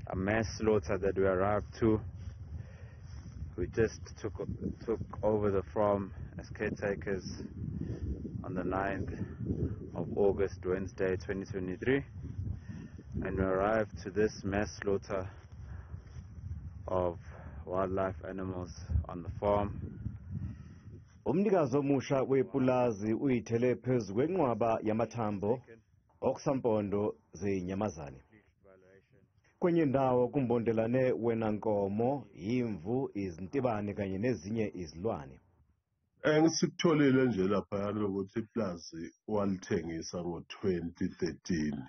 A mass slaughter that we arrived to. We just took over the farm as caretakers on the 9th of August, Wednesday, 2023, and we arrived to this mass slaughter of wildlife animals on the farm. Umnikazi omusha wepulazi uyithele phezu kwenqwaba yamathambo okusampondo zenyamazane. Kwenye indawo kumbondelane wena nkomo, imvu, izintibane kanye nezinye izilwane. Engisikutholile nje laphayana ukuthi iplazi walithengisa ngo-2013,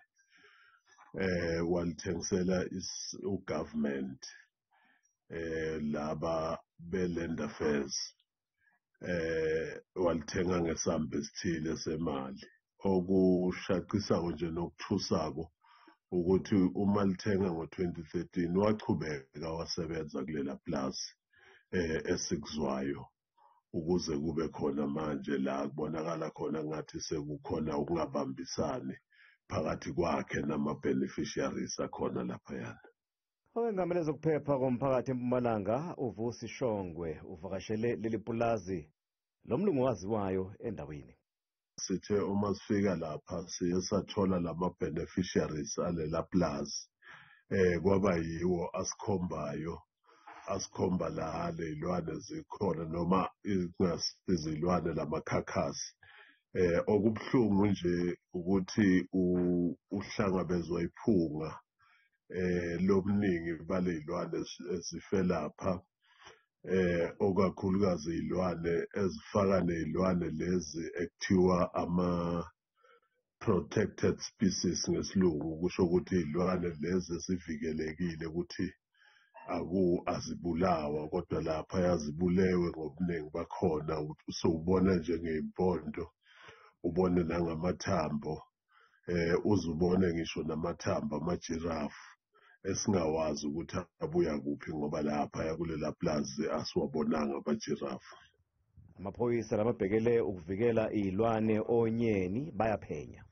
walithengisela ugovernment, laba be-land affairs, walithenga ngesamba esithile semali. Okushaqisako nje nokuthusako ukuthi uma lithenga ngo-2013 wachubeka wasebenza kulela plazi, esikuzwayo ukuze kube khona manje la kubonakala khona ngathi sekukhona ukungabambisani phakathi kwakhe nama-beneficiaries akhona laphayana. Owengamele zokuphepha komphakathi eMpumalanga uVusi Shongwe uvakashele leli pulazi lomlungu waziwayo endaweni. Sithe uma sifika lapha siye sathola lama-beneficiaries alela plazi, kwaba yiwo asikhombayo, asikhomba la ley'lwane zikhona noma izilwane lamakhakhasi. Okubuhlungu nje ukuthi uhlangabezwa iphunga lomningi baley'lwane ezife lapha, okakhulukazi iy'lwane ezifaka ney'lwane lezi ekuthiwa ama-protected species ngesilungu, kusho ukuthi iy'lwane lezi ezivikelekile ukuthi azibulawa, kodwa lapha yazibulewe ngobuningi bakhona. Usubona njengey'mpondo, ubone nangamathambo, uzubone ngisho namathambo amajirafu esingawazi ukuthi abuya kuphi, ngoba lapha kulela plazi asiwabonanga amajirafu. Amaphoyisa lababhekele ukuvikela izilwane onyeni bayaphenya.